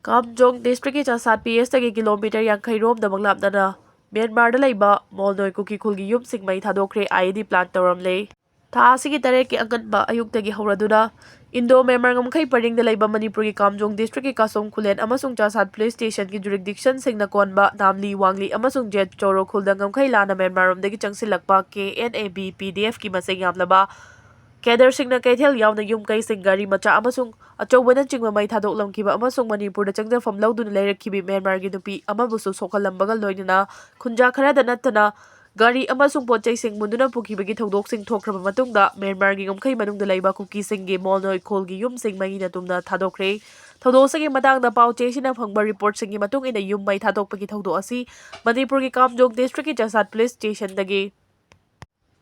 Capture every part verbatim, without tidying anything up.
ꯀꯥꯝꯖꯣꯡ ꯗꯤꯁꯇ꯭ꯔꯤꯛꯀꯤ ꯆꯥꯁꯥꯠ ꯄꯤ ꯑꯦꯁꯇꯒꯤ ꯀꯤꯂꯣꯃꯤꯇꯔ ꯌꯥꯡꯈꯩ ꯔꯣꯝꯗꯃꯛ ꯂꯥꯞꯅꯅ ꯃ꯭ꯌꯥꯟꯃꯥꯔꯗ ꯂꯩꯕ ꯃꯣꯜꯅꯣꯏ ꯀꯨꯀꯤ ꯈꯨꯜꯒꯤ ꯌꯨꯝꯁꯤꯡ ꯃꯩ ꯊꯥꯗꯣꯛꯈ꯭ꯔꯦ꯫ ꯑꯥꯏ ꯏ ꯗꯤ ꯄ꯭ꯂꯥꯟ ꯇꯧꯔꯝꯂꯦ꯫ ꯊꯥ ꯑꯁꯤꯒꯤ ꯇꯔꯦꯠꯀꯤ ꯑꯉꯟꯕ ꯑꯌꯨꯛꯇꯒꯤ ꯍꯧꯔꯗꯨꯅ ꯏꯟꯗꯣ ꯃ꯭ꯌꯥꯟꯃꯥꯔ ꯉꯝꯈꯩ ꯄꯔꯤꯡꯗ ꯂꯩꯕ ꯃꯅꯤꯄꯨꯔꯒꯤ ꯀꯥꯝꯖꯣꯡ ꯗꯤꯁꯇ꯭ꯔꯤꯛꯀꯤ ꯀꯥꯁꯣꯡ ꯈꯨꯂꯦꯟ ꯑꯃꯁꯨꯡ ꯆꯥꯁꯥꯠ ꯄꯨꯂꯤꯁ ꯁ꯭ꯇꯦꯁꯟꯒꯤ ꯖꯨꯔꯤꯛꯗꯤꯛꯁꯟꯁꯤꯡꯅ ꯀꯣꯟꯕ ꯅꯥꯝꯂꯤ, ꯋꯥꯡꯂꯤ ꯑꯃꯁꯨꯡ ꯖꯦꯠ ꯆꯣꯔꯣ ꯈꯨꯜꯗ ꯉꯝꯈꯩ ꯂꯥꯟꯅ ꯃ꯭ꯌꯥꯟꯃꯥꯔꯔꯣꯝꯗꯒꯤ ꯆꯪꯁꯤꯜꯂꯛꯄ ꯀꯦ ꯑꯦꯟ ꯑꯦ ꯕꯤ ꯄꯤ ꯗꯤ ꯑꯦꯐꯀꯤ ꯃꯁꯤꯡ ꯌꯥꯝꯂꯕ ꯀꯦꯗꯔꯁꯤꯡꯅ ꯀꯩꯊꯦꯜ ꯌꯥꯎꯅ ꯌꯨꯝ ꯀꯩꯁꯤꯡ, ꯒꯥꯔꯤ ꯃꯆꯥ ꯑꯃꯁꯨꯡ ꯑꯆꯧꯕꯅꯆꯤꯡꯕ ꯃꯩ ꯊꯥꯗꯣꯛꯂꯝꯈꯤꯕ ꯑꯃꯁꯨꯡ ꯃꯅꯤꯄꯨꯔꯗ ꯆꯪꯖꯐꯝ ꯂꯧꯗꯨꯅ ꯂꯩꯔꯛꯈꯤꯕꯤ ꯃ꯭ꯌꯥꯟꯃꯥꯔꯒꯤ ꯅꯨꯄꯤ ꯑꯃꯕꯨꯁꯨ ꯁꯣꯛꯍꯜꯂꯝꯕꯒ ꯂꯣꯏꯅꯅ ꯈꯨꯟꯖꯥ ꯈꯔꯗ ꯅꯠꯇꯅ ꯒꯥꯔꯤ ꯑꯃꯁꯨꯡ ꯄꯣꯠ ꯆꯩꯁꯤꯡ ꯃꯨꯟꯗꯨꯅ ꯄꯨꯈꯤꯕꯒꯤ ꯊꯧꯗꯣꯛꯁꯤꯡ ꯊꯣꯛꯈ꯭ꯔꯕ ꯃꯇꯨꯡꯗ ꯃ꯭ꯌꯥꯟꯃꯥꯔꯒꯤ ꯉꯝꯈꯩ ꯃꯅꯨꯡꯗ ꯂꯩꯕ ꯀꯨꯀꯤꯁꯤꯡꯒꯤ ꯃꯣꯜꯅꯣꯏ ꯈꯨꯜꯒꯤ ꯌꯨꯝꯁꯤꯡ ꯃꯩꯅ ꯇꯨꯝꯅ ꯊꯥꯗꯣꯛꯈ꯭ꯔꯦ꯫ ꯊꯧꯗꯣꯛꯁꯤꯒꯤ ꯃꯇꯥꯡꯗ ꯄꯥꯎ ꯆꯦꯁꯤꯅ ꯐꯪꯕ ꯔꯤꯄꯣꯔꯠꯁꯤꯡꯒꯤ ꯃꯇꯨꯡ ꯏꯟꯅ ꯌꯨꯝ ꯃꯩ ꯊꯥꯗꯣꯛꯄꯒꯤ ꯊꯧꯗꯣꯛ ꯑꯁꯤ ꯃꯅꯤꯄꯨꯔꯒꯤ ꯀꯥꯝꯖꯣꯡ ꯗꯤꯁꯇ꯭ꯔꯤꯛꯀꯤ ꯆꯥꯁꯥꯠ ꯄꯨꯂꯤꯁ ꯁ꯭ꯇꯦꯁꯟꯗꯒꯤ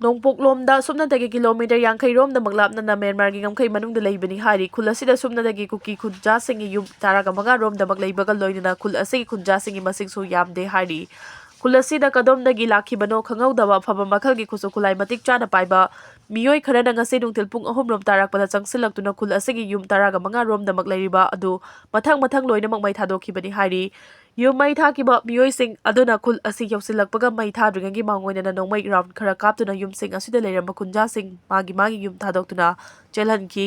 ꯅꯣꯡꯄꯣꯛꯂꯣꯝꯗ ꯁꯨꯞꯅꯇꯒꯤ ꯀꯤꯂꯣꯃꯤꯇꯔ ꯌꯥꯡꯈꯩ ꯔꯣꯝꯗꯃꯛ ꯂꯥꯞꯅꯅ ꯃ꯭ꯌꯥꯟꯃꯥꯔꯒꯤ ꯉꯝꯈꯩ ꯃꯅꯨꯡꯗ ꯂꯩꯕꯅꯤ ꯍꯥꯏꯔꯤ꯫ ꯈꯨꯜ ꯑꯁꯤꯗ ꯁꯨꯞꯅꯇꯒꯤ ꯀꯨꯀꯤ ꯈꯨꯟꯖꯥꯁꯤꯡꯒꯤ ꯌꯨꯝ ꯇꯔꯥꯒ ꯃꯉꯥ ꯔꯣꯝꯗꯃꯛ ꯂꯩꯕꯒ ꯂꯣꯏꯅꯅ ꯈꯨꯜ ꯑꯁꯤꯒꯤ ꯈꯨꯟꯖꯥꯁꯤꯡꯒꯤ ꯃꯁꯤꯡꯁꯨ ꯌꯥꯝꯗꯦ ꯍꯥꯏꯔꯤ꯫ ꯈꯨꯜ ꯑꯁꯤꯗ ꯀꯗꯣꯝꯗꯒꯤ ꯂꯥꯛꯈꯤꯕꯅꯣ ꯈꯪꯍꯧꯗꯕ ꯑꯐꯕ ꯃꯈꯜꯒꯤ ꯈꯨꯠꯁꯨ ꯈꯨꯠꯂꯥꯏ ꯃꯇꯤꯛ ꯆꯥꯅ ꯄꯥꯏꯕ ꯃꯤꯑꯣꯏ ꯈꯔꯅ ꯉꯁꯤ ꯅꯨꯡꯊꯤꯜ ꯄꯨꯡ ꯑꯍꯨꯝ ꯔꯣꯝ ꯇꯥꯔꯛꯄꯗ ꯆꯪꯁꯤꯜꯂꯛꯇꯨꯅ ꯈꯨꯜ ꯑꯁꯤꯒꯤ ꯌꯨꯝ ꯇꯔꯥꯒ ꯃꯉꯥ ꯔꯣꯝꯗꯃꯛ ꯂꯩꯔꯤꯕ ꯑꯗꯨ ꯃꯊꯪ ꯃꯊꯪ ꯂꯣꯏꯅꯃꯛ ꯃꯩ ꯊꯥꯗꯣꯛꯈꯤꯕꯅꯤ ꯍꯥꯏꯔꯤ꯫ ꯌꯨꯝ ꯃꯩ ꯊꯥꯈꯤꯕ ꯃꯤꯑꯣꯏꯁꯤꯡ ꯑꯗꯨꯅ ꯈꯨꯜ ꯑꯁꯤ ꯌꯧꯁꯤꯜꯂꯛꯄꯒ ꯃꯩ ꯊꯥꯗ꯭ꯔꯤꯉꯩꯒꯤ ꯃꯥꯡꯑꯣꯏꯅꯅ ꯅꯣꯡꯃꯩ ꯔꯥꯎꯟ ꯈꯔ ꯀꯥꯞꯇꯨꯅ ꯌꯨꯝꯁꯤꯡ ꯑꯁꯤꯗ ꯂꯩꯔꯝꯕ ꯈꯨꯟꯖꯥꯁꯤꯡ ꯃꯥꯒꯤ ꯃꯥꯒꯤ ꯌꯨꯝ ꯊꯥꯗꯣꯛꯇꯨꯅ ꯆꯦꯜꯍꯟꯈꯤ꯫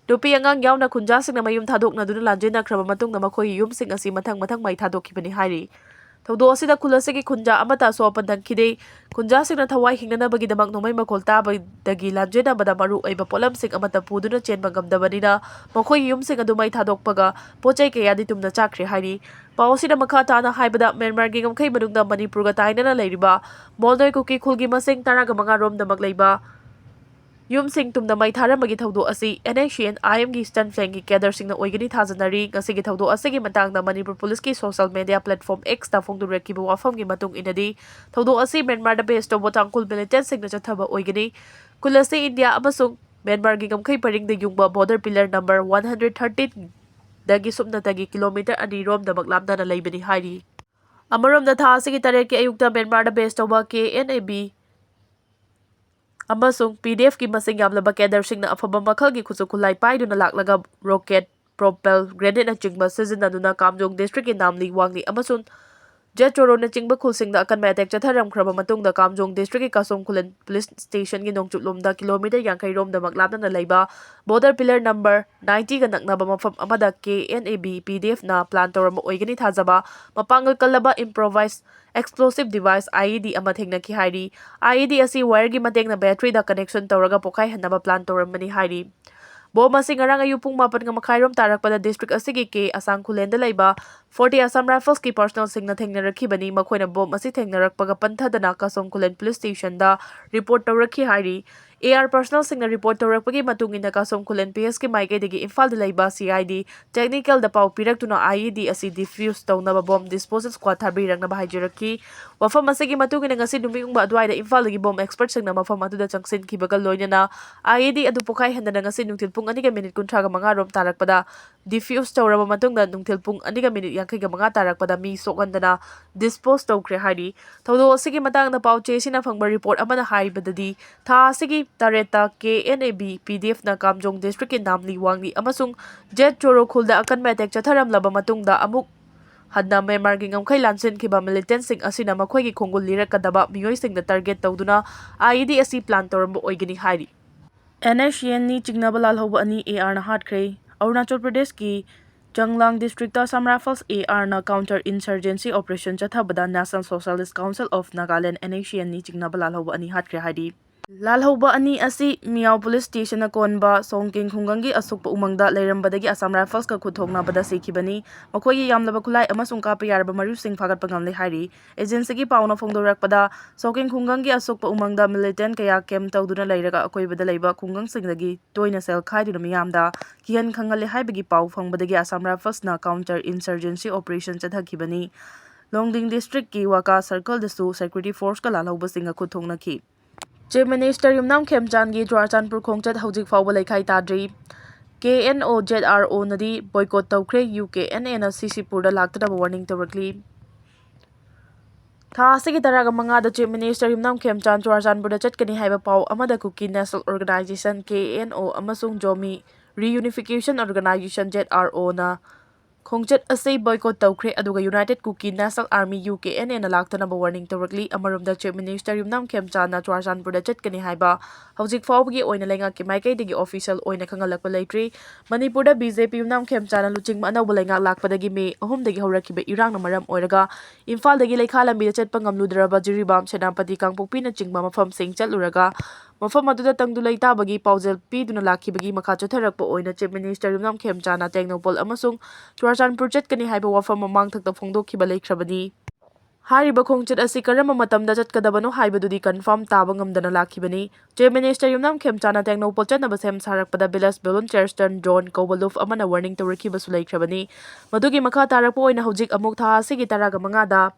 ꯅꯨꯄꯤ ꯑꯉꯥꯡ ꯌꯥꯎꯅ ꯈꯨꯟꯖꯥꯁꯤꯡꯅ ꯃꯌꯨꯝ ꯊꯥꯗꯣꯛꯅꯗꯨꯅ ꯂꯥꯟꯖꯦꯟꯅꯈ꯭ꯔꯕ ꯃꯇꯨꯡꯗ ꯃꯈꯣꯏꯒꯤ ꯌꯨꯝꯁꯤꯡ ꯑꯁꯤ ꯃꯊꯪ ꯃꯊꯪ ꯃꯩ ꯊꯥꯗꯣꯛꯈꯤꯕꯅꯤ ꯍꯥꯏꯔꯤ꯫ ꯊꯧꯗꯣꯛ ꯑꯁꯤꯗ ꯈꯨꯜ ꯑꯁꯤꯒꯤ ꯈꯨꯟꯖꯥ ꯑꯃꯠꯇ ꯑꯁꯣꯛ ꯑꯄꯟ ꯅꯪꯈꯤꯗꯦ꯫ ꯈꯨꯟꯖꯥꯁꯤꯡꯅ ꯊꯋꯥꯏ ꯍꯤꯡꯅꯅꯕꯒꯤꯗꯃꯛ ꯅꯣꯡꯃꯩ ꯃꯈꯣꯜ ꯇꯥꯕꯗꯒꯤ ꯂꯥꯟꯖꯦꯟꯅꯕꯗ ꯃꯔꯨ ꯑꯣꯏꯕ ꯄꯣꯠꯂꯝꯁꯤꯡ ꯑꯃꯠꯇ ꯄꯨꯗꯨꯅ ꯆꯦꯟꯕ ꯉꯝꯗꯕꯅꯤꯅ ꯃꯈꯣꯏꯒꯤ ꯌꯨꯝꯁꯤꯡ ꯑꯗꯨ ꯃꯩ ꯊꯥꯗꯣꯛꯄꯒ ꯄꯣꯠ ꯆꯩ ꯀꯌꯥꯗꯤ ꯇꯨꯝꯅ ꯆꯥꯛꯈ꯭ꯔꯦ ꯍꯥꯏꯔꯤ꯫ ꯄꯥꯎ ꯑꯁꯤꯅ ꯃꯈꯥ ꯇꯥꯅ ꯍꯥꯏꯕꯗ, ꯃ꯭ꯌꯥꯟꯃꯥꯔꯒꯤ ꯉꯝꯈꯩ ꯃꯅꯨꯡꯗ ꯃꯅꯤꯄꯨꯔꯒ ꯇꯥꯏꯅꯅ ꯂꯩꯔꯤꯕ ꯃꯣꯜꯗꯣꯏ ꯀꯨꯀꯤ ꯈꯨꯜꯒꯤ ꯃꯁꯤꯡ ꯇꯔꯥꯒ ꯃꯉꯥ ꯔꯣꯝꯗꯃꯛ ꯂꯩꯕ ꯌꯨꯝꯁꯤꯡ ꯇꯨꯝꯅ ꯃꯩ ꯊꯥꯔꯝꯕꯒꯤ ꯊꯧꯗꯣꯛ ꯑꯁꯤ ꯑꯦꯟ ꯑꯦꯁ ꯁꯤ ꯑꯦꯟ ꯑꯥꯏ ꯑꯦꯝꯒꯤ ꯏꯁꯇꯔꯟ ꯐ꯭ꯂꯦꯡꯒꯤ ꯀꯦꯗꯔꯁꯤꯡꯅ ꯑꯣꯏꯒꯅꯤ ꯊꯥꯖꯅꯔꯤ꯫ ꯉꯁꯤꯒꯤ ꯊꯧꯗꯣꯛ ꯑꯁꯤꯒꯤ ꯃꯇꯥꯡꯗ ꯃꯅꯤꯄꯨꯔ ꯄꯨꯂꯤꯁꯀꯤ ꯁꯣꯁꯤꯌꯦꯜ ꯃꯦꯗꯤꯌꯥ ꯄ꯭ꯂꯦꯠꯐꯣꯔꯝ ꯑꯦꯛꯁꯇ ꯐꯣꯡꯗꯣꯔꯛꯈꯤꯕ ꯋꯥꯐꯝꯒꯤ ꯃꯇꯨꯡ ꯏꯟꯅꯗꯤ, ꯊꯧꯗꯣꯛ ꯑꯁꯤ ꯃ꯭ꯌꯥꯟꯃꯥꯔꯗ ꯕꯦꯁ ꯇꯧꯕ ꯇꯥꯡꯈꯨꯜ ꯃꯤꯂꯤꯇꯦꯟꯠꯁꯤꯡꯅ ꯆꯠꯊꯕ ꯑꯣꯏꯒꯅꯤ꯫ ꯈꯨꯜ ꯑꯁꯤ ꯏꯟꯗꯤꯌꯥ ꯑꯃꯁꯨꯡ ꯃ꯭ꯌꯥꯟꯃꯥꯔꯒꯤ ꯉꯝꯈꯩ ꯄꯔꯤꯡꯗ ꯌꯨꯡꯕ border pillar number one hundred ꯊꯥꯔꯇꯤꯟꯗꯒꯤ ꯁꯨꯞꯅꯇꯒꯤ ꯀꯤꯂꯣꯃꯤꯇꯔ ꯑꯅꯤ ꯔꯣꯝꯗꯃꯛ ꯂꯥꯞꯅꯅ ꯂꯩꯕꯅꯤ ꯍꯥꯏꯔꯤ꯫ ꯑꯃꯔꯣꯝꯗ, ꯊꯥ ꯑꯁꯤꯒꯤ ꯇꯔꯦꯠꯀꯤ ꯑꯌꯨꯛꯇ ꯃ꯭ꯌꯥꯟꯃꯥꯔꯗ ꯕꯦꯁ ꯇꯧꯕ ꯀꯦ ꯑꯦꯟ ꯑꯦ ꯕꯤ ꯑꯃꯁꯨꯡ ꯄꯤ ꯗꯤ ꯑꯦꯐꯀꯤ ꯃꯁꯤꯡ ꯌꯥꯝꯂꯕ ꯀꯦꯗꯔꯁꯤꯡꯅ ꯑꯐꯕ ꯃꯈꯜꯒꯤ ꯈꯨꯠꯁꯨ ꯈꯨꯠꯂꯥꯏ ꯄꯥꯏꯗꯨꯅ ꯂꯥꯛꯂꯒ ꯔꯣꯀꯦꯠ ꯄ꯭ꯔꯣꯄꯦꯜ ꯒ꯭ꯔꯦꯅꯦꯗꯅꯆꯤꯡꯕ ꯁꯤꯖꯤꯟꯅꯗꯨꯅ ꯀꯥꯝꯖꯣꯡ ꯗꯤꯁꯇ꯭ꯔꯤꯛꯀꯤ ꯅꯥꯝꯂꯤ, ꯋꯥꯡꯂꯤ ꯑꯃꯁꯨꯡ ꯖꯦꯠ ꯆꯣꯔꯣꯅꯆꯤꯡꯕ ꯈꯨꯜꯁꯤꯡꯗ ꯑꯀꯟꯕ ꯑꯦꯇꯦꯛ ꯆꯠꯊꯔꯝꯈ꯭ꯔꯕ ꯃꯇꯨꯡꯗ ꯀꯥꯝꯖꯣꯡ ꯗꯤꯁꯇ꯭ꯔꯤꯛꯀꯤ ꯀꯥꯁꯣꯝ ꯈꯨꯂꯦꯟ ꯄꯨꯂꯤꯁ ꯁ꯭ꯇꯦꯁꯟꯒꯤ ꯅꯣꯡꯆꯨꯞꯂꯣꯝꯗ ꯀꯤꯂꯣꯃꯤꯇꯔ ꯌꯥꯡꯈꯩ ꯔꯣꯝꯗꯃꯛ ꯂꯥꯞꯅꯅ ꯂꯩꯕ ꯕꯣꯔꯗꯔ ꯄꯤꯂꯔ ꯅꯝꯕꯔ ꯅꯥꯏꯟꯇꯤꯒ ꯅꯛꯅꯕ ꯃꯐꯝ ꯑꯃꯗ K N A B P D ꯑꯦꯐꯅ ꯄ꯭ꯂꯥꯟ ꯇꯧꯔꯝꯕ ꯑꯣꯏꯒꯅꯤ ꯊꯥꯖꯕ ꯃꯄꯥꯡꯒꯜ ꯀꯜꯂꯕ improvised explosive device, I E D, ꯑꯃ ꯊꯦꯡꯅꯈꯤ ꯍꯥꯏꯔꯤ꯫ ꯑꯥꯏ ꯏ ꯗꯤ ꯑꯁꯤ ꯋꯥꯌꯔꯒꯤ ꯃꯇꯦꯡꯅ ꯕꯦꯇ꯭ꯔꯤꯗ ꯀꯅꯦꯛꯁꯟ ꯇꯧꯔꯒ ꯄꯣꯈꯥꯏꯍꯟꯅꯕ ꯄ꯭ꯂꯥꯟ ꯇꯧꯔꯝꯕꯅꯤ ꯍꯥꯏꯔꯤ꯫ ꯕꯣꯝ ꯑꯁꯤ ꯉꯔꯥꯡ ꯑꯌꯨꯛ ꯄꯨꯡ ꯃꯥꯄꯟꯒ ꯃꯈꯥꯏꯔꯣꯝ ꯇꯥꯔꯛꯄꯗ ꯗꯤꯁꯇ꯭ꯔꯤꯛ ꯑꯁꯤꯒꯤ ꯀꯦ ꯑꯁꯥꯡ ꯈꯨꯂꯦꯟꯗ ꯂꯩꯕ ꯐꯣꯔꯇꯤ Assam Riflesꯀꯤ ꯄꯔꯁꯅꯦꯜꯁꯤꯡꯅ ꯊꯦꯡꯅꯔꯛꯈꯤꯕꯅꯤ꯫ ꯃꯈꯣꯏꯅ ꯕꯣꯝ ꯑꯁꯤ ꯊꯦꯡꯅꯔꯛꯄꯒ ꯄꯟꯊꯗꯅ ꯀꯥꯁꯣꯝ ꯈꯨꯂꯦꯟ ꯄꯨꯂꯤꯁ ꯁ꯭ꯇꯦꯁꯟꯗ ꯔꯤꯄꯣꯔꯠ ꯇꯧꯔꯛꯈꯤ ꯍꯥꯏꯔꯤ꯫ ꯑꯦ ꯑꯥꯔ ꯄꯔꯁꯅꯦꯜꯁꯤꯡꯅ ꯔꯤꯄꯣꯔꯠ ꯇꯧꯔꯛꯄꯒꯤ ꯃꯇꯨꯡ ꯏꯟꯅ ꯀꯥꯁꯣꯝ ꯈꯨꯂꯦꯟ ꯄꯤ ꯑꯦꯁꯀꯤ ꯃꯥꯏꯀꯩꯗꯒꯤ ꯏꯝꯐꯥꯜꯗ ꯂꯩꯕ ꯁꯤ ꯑꯥꯏ ꯗꯤ ꯇꯦꯛꯅꯤꯀꯦꯜꯗ ꯄꯥꯎ ꯄꯤꯔꯛꯇꯨꯅ ꯑꯥꯏ ꯏ ꯗꯤ ꯑꯁꯤ ꯗꯤꯐ꯭ꯌꯨꯁ ꯇꯧꯅꯕ ꯕꯣꯝ ꯗꯤꯁꯄꯣꯖꯦꯜ ꯁ꯭ꯀ꯭ꯋꯥꯗ ꯊꯥꯕꯤꯔꯛꯅꯕ ꯍꯥꯏꯖꯔꯛꯈꯤ꯫ ꯋꯥꯐꯝ ꯑꯁꯤꯒꯤ ꯃꯇꯨꯡ ꯏꯟꯅ ꯉꯁꯤ ꯅꯨꯃꯤꯠ ꯌꯨꯡꯕ ꯑꯗꯨꯋꯥꯏꯗ ꯏꯝꯐꯥꯜꯗꯒꯤ ꯕꯣꯝ ꯑꯦꯛꯁꯄꯔꯠꯁꯤꯡꯅ ꯃꯐꯝ ꯑꯗꯨꯗ ꯆꯪꯁꯤꯟꯈꯤꯕꯒ ꯂꯣꯏꯅꯅ ꯑꯥꯏ ꯏ ꯗꯤ ꯑꯗꯨ ꯄꯣꯈꯥꯏꯍꯟꯗꯅ ꯉꯁꯤ ꯅꯨꯡꯊꯤꯜ ꯄꯨꯡ ꯑꯅꯤꯒ ꯃꯤꯅꯤꯠ ꯀꯨꯟꯊ꯭ꯔꯥꯒ ꯃꯉꯥ ꯔꯣꯝ ꯇꯥꯔꯛꯄꯗ ꯗꯤꯐ꯭ꯌꯨꯁ ꯇꯧꯔꯕ ꯃꯇꯨꯡꯗ ꯅꯨꯡꯊꯤꯜ ꯄꯨꯡ ꯑꯅꯤꯒ ꯃꯤꯅꯤꯠ ꯌꯥꯡꯈꯩꯒ ꯃꯉꯥ ꯇꯥꯔꯛꯄꯗ ꯃꯤ ꯁꯣꯛꯍꯟꯗꯅ ꯗꯤꯁꯄꯣꯖ ꯇꯧꯈ꯭ꯔꯦ ꯍꯥꯏꯔꯤ꯫ ꯊꯧꯗꯣꯛ ꯑꯁꯤꯒꯤ ꯃꯇꯥꯡꯗ ꯄꯥꯎ ꯆꯦꯁꯤꯅ ꯐꯪꯕ ꯔꯤꯄꯣꯔꯠ ꯑꯃꯅ ꯍꯥꯏꯕꯗꯗꯤ, ꯊꯥ ꯑꯁꯤꯒꯤ ꯇꯔꯦꯠꯇ ꯀꯦ N A B P D ꯑꯦꯐꯅ ꯀꯥꯝꯖꯣꯡ ꯗꯤꯁꯇ꯭ꯔꯤꯛꯀꯤ ꯅꯥꯝꯂꯤ ꯋꯥꯡꯂꯤ ꯑꯃꯁꯨꯡ ꯖꯦꯠ ꯆꯣꯔꯣ ꯈꯨꯜꯗ ꯑꯀꯟꯕ ꯑꯦꯇꯦꯛ ꯆꯠꯊꯔꯝꯂꯕ ꯃꯇꯨꯡꯗ ꯑꯃꯨꯛ ꯍꯟꯅ ꯃ꯭ꯌꯥꯟꯃꯥꯔꯒꯤ ꯉꯝꯈꯩ ꯂꯥꯟꯁꯤꯟꯈꯤꯕ ꯃꯤꯂꯤꯇꯦꯟꯠꯁꯤꯡ ꯑꯁꯤꯅ ꯃꯈꯣꯏꯒꯤ ꯈꯣꯡꯒꯨꯜ ꯂꯤꯔꯛꯀꯗꯕ ꯃꯤꯑꯣꯏꯁꯤꯡꯗ ꯇꯥꯔꯒꯦꯠ ꯇꯧꯗꯨꯅ ꯑꯥꯏ ꯏ ꯗꯤ ꯑꯁꯤ ꯄ꯭ꯂꯥꯟ ꯇꯧꯔꯝꯕ ꯑꯣꯏꯒꯅꯤ ꯍꯥꯏꯔꯤ꯫ ꯑꯦꯟ ꯑꯦꯁ ꯁꯤ ꯑꯦꯟꯅꯤ ꯆꯤꯡꯅꯕ ꯂꯥꯜꯍꯧꯕ ꯑꯅꯤ ꯑꯦ ꯑꯥꯔꯅ ꯍꯥꯠꯈ꯭ꯔꯦ꯫ ꯑꯔꯨꯅꯥꯆꯜ ꯄ꯭ꯔꯗꯦꯁꯀꯤ Changlang district Assam Rifles, A ꯑꯥꯔꯅ counter insurgency operation ꯆꯠꯊꯕꯗ National Socialist Council of Nagaland, N S C ꯑꯦꯟꯅꯤ ꯆꯤꯡꯅꯕ ꯂꯥꯜꯍꯧꯕ ꯑꯅꯤ ꯍꯥꯠꯈ꯭ꯔꯦ ꯍꯥꯏꯔꯤ꯫ ꯂꯥꯜꯍꯧꯕ ꯑꯅꯤ ꯑꯁꯤ ꯃꯤꯌꯥꯎ ꯄꯨꯂꯤꯁ ꯁ꯭ꯇꯦꯁꯟꯅ ꯀꯣꯟꯕ ꯁꯣꯡꯀꯤꯡ ꯈꯨꯡꯒꯪꯒꯤ ꯑꯁꯣꯛꯄ ꯎꯃꯪꯗ ꯂꯩꯔꯝꯕꯗꯒꯤ Assam Riflesꯀ ꯈꯨꯠ ꯊꯣꯛꯅꯕꯗ ꯁꯤꯈꯤꯕꯅꯤ꯫ ꯃꯈꯣꯏꯒꯤ ꯌꯥꯝꯂꯕ ꯈꯨꯠꯂꯥꯏ ꯑꯃꯁꯨꯡ ꯀꯥꯞꯄ ꯌꯥꯔꯕ ꯃꯔꯨꯞꯁꯤꯡ ꯐꯥꯒꯠꯄ ꯉꯝꯂꯦ ꯍꯥꯏꯔꯤ꯫ ꯑꯦꯖꯦꯟꯁꯤꯒꯤ ꯄꯥꯎꯅ ꯐꯣꯡꯗꯣꯔꯛꯄꯗ, ꯁꯣꯡꯀꯤꯡ ꯈꯨꯡꯒꯪꯒꯤ ꯑꯁꯣꯛꯄ ꯎꯃꯪꯗ ꯃꯤꯂꯤꯇꯦꯟꯠ ꯀꯌꯥ ꯀꯦꯝꯞ ꯇꯧꯗꯨꯅ ꯂꯩꯔꯒ ꯑꯀꯣꯏꯕꯗ ꯂꯩꯕ ꯈꯨꯡꯒꯪꯁꯤꯡꯗꯒꯤ ꯇꯣꯏꯅ ꯁꯦꯜ ꯈꯥꯏꯗꯨꯅ ꯃꯤꯌꯥꯝꯗ ꯀꯤꯍꯟ ꯈꯪꯍꯜꯂꯦ ꯍꯥꯏꯕꯒꯤ ꯄꯥꯎ ꯐꯪꯕꯗꯒꯤ Assam Riflesꯅ counter insurgency operation ꯆꯠꯊꯈꯤꯕꯅꯤ꯫ ꯂꯣꯡꯗꯤꯡ ꯗꯤꯁꯇ꯭ꯔꯤꯛꯀꯤ ꯋꯥꯀꯥ ꯁꯔꯀꯜꯗꯁꯨ security forceꯀ ꯂꯥꯜꯍꯧꯕꯁꯤꯡꯒ ꯈꯨꯠ ꯊꯣꯛꯅꯈꯤ꯫ Chief Minister ꯌꯨꯝꯅꯥꯝ ꯈꯦꯝꯆꯥꯟꯒꯤ ꯆꯨꯔꯥꯆꯥꯟꯄꯨꯔ ꯈꯣꯡꯆꯠ ꯍꯧꯖꯤꯛ ꯐꯥꯎꯕ ꯂꯩꯈꯥꯏ ꯇꯥꯗ꯭ꯔꯤ꯫ ꯀꯦ N O Z R ꯑꯣꯅꯗꯤ boycott ꯇꯧꯈ꯭ꯔꯦ꯫ ꯌꯨ ꯀꯦ ꯑꯦꯟ ꯑꯦꯅ ꯁꯤ ꯁꯤ ꯄꯨꯔꯗ ꯂꯥꯛꯇꯅꯕ warning ꯇꯧꯔꯛꯂꯤ꯫ ꯊꯥ ꯑꯁꯤꯒꯤ ꯇꯔꯥꯒ ꯃꯉꯥꯗ Chief Minister ꯌꯨꯝꯅꯥꯝ ꯈꯦꯝꯆꯥꯟ ꯆꯨꯔꯥꯆꯥꯟꯄꯨꯔꯗ ꯆꯠꯀꯅꯤ ꯍꯥꯏꯕ ꯄꯥꯎ ꯑꯃꯗ ꯀꯨꯀꯤ National Organisation, ꯀꯦ ꯑꯦꯟ ꯑꯣ, ꯑꯃꯁꯨꯡ Zomi Reunification Organization, Z R O, ꯅ ꯈꯣꯡꯆꯠ ꯑꯁꯤ boycott ꯇꯧꯈ꯭ꯔꯦ, ꯑꯗꯨꯒ United Kuki National Army, U K N A ꯅ ꯂꯥꯛꯇꯅꯕ warning ꯇꯧꯔꯛꯂꯤ꯫ ꯑꯃꯔꯣꯝꯗ, Chief Minister ꯌꯨꯝꯅꯥꯝ ꯈꯦꯝꯆꯥꯟꯅ ꯆꯨꯔꯥꯆꯥꯟꯄꯨꯔꯗ ꯆꯠꯀꯅꯤ ꯍꯥꯏꯕ ꯍꯧꯖꯤꯛ ꯐꯥꯎꯕꯒꯤ ꯑꯣꯏꯅ ꯂꯩꯉꯥꯛꯀꯤ ꯃꯥꯏꯀꯩꯗꯒꯤ official ꯑꯣꯏꯅ ꯈꯪꯍꯜꯂꯛꯄ ꯂꯩꯇ꯭ꯔꯤ꯫ ꯃꯅꯤꯄꯨꯔꯗ B J P ꯌꯨꯝꯅꯥꯝ ꯈꯦꯝꯆꯥꯟꯅ ꯂꯨꯆꯤꯡꯕ ꯑꯅꯧꯕ ꯂꯩꯉꯥꯛ ꯂꯥꯛꯄꯗꯒꯤ May ꯑꯍꯨꯝꯗꯒꯤ ꯍꯧꯔꯛꯈꯤꯕ ꯏꯔꯥꯡꯅ ꯃꯔꯝ ꯑꯣꯏꯔꯒ ꯏꯝꯐꯥꯜꯗꯒꯤ ꯂꯩꯈꯥ ꯂꯝꯕꯤꯗ ꯆꯠꯄ ꯉꯝꯂꯨꯗ꯭ꯔꯕ ꯖꯤꯔꯤꯕꯥꯝ, ꯁꯦꯅꯥꯄꯇꯤ, ꯀꯥꯡꯄꯣꯛꯄꯤꯅꯆꯤꯡꯕ ꯃꯐꯝꯁꯤꯡ ꯆꯠꯂꯨꯔꯒ ꯃꯐꯝ ꯑꯗꯨꯗ ꯇꯪꯗꯨ ꯂꯩꯇꯥꯕꯒꯤ ꯄꯥꯎꯖꯦꯜ ꯄꯤꯗꯨꯅ ꯂꯥꯛꯈꯤꯕꯒꯤ ꯃꯈꯥ ꯆꯠꯊꯔꯛꯄ ꯑꯣꯏꯅ Chief Minister ꯌꯨꯝꯅꯥꯝ ꯈꯦꯝꯆꯥꯟꯅ ꯇꯦꯡꯅꯧꯄꯜ ꯑꯃꯁꯨꯡ ꯆꯨꯔꯥꯆꯥꯟꯄꯨꯔ ꯆꯠꯀꯅꯤ ꯍꯥꯏꯕ ꯋꯥꯐꯝ ꯃꯃꯥꯡꯊꯛꯇ ꯐꯣꯡꯗꯣꯛꯈꯤꯕ ꯂꯩꯈ꯭ꯔꯕꯅꯤ꯫ ꯍꯥꯏꯔꯤꯕ ꯈꯣꯡꯆꯠ ꯑꯁꯤ ꯀꯔꯝꯕ ꯃꯇꯝꯗ ꯆꯠꯀꯗꯕꯅꯣ ꯍꯥꯏꯕꯗꯨꯗꯤ confirm ꯇꯥꯕ ꯉꯝꯗꯅ ꯂꯥꯛꯈꯤꯕꯅꯤ꯫ Chief Minister ꯌꯨꯝꯅꯥꯝ ꯈꯦꯝꯆꯥꯟꯅ ꯇꯦꯡꯅꯧꯄꯜ ꯆꯠꯅꯕ ꯁꯦꯝ ꯁꯥꯔꯛꯄꯗ Village Volunteers Turn John ꯀꯧꯕ ꯂꯨꯞ ꯑꯃꯅ warning ꯇꯧꯔꯛꯈꯤꯕꯁꯨ ꯂꯩꯈ꯭ꯔꯕꯅꯤ꯫ ꯃꯗꯨꯒꯤ ꯃꯈꯥ ꯇꯥꯔꯛꯄ ꯑꯣꯏꯅ ꯍꯧꯖꯤꯛ ꯑꯃꯨꯛ ꯊꯥ ꯑꯁꯤꯒꯤ ꯇꯔꯥꯒ ꯃꯉꯥꯗ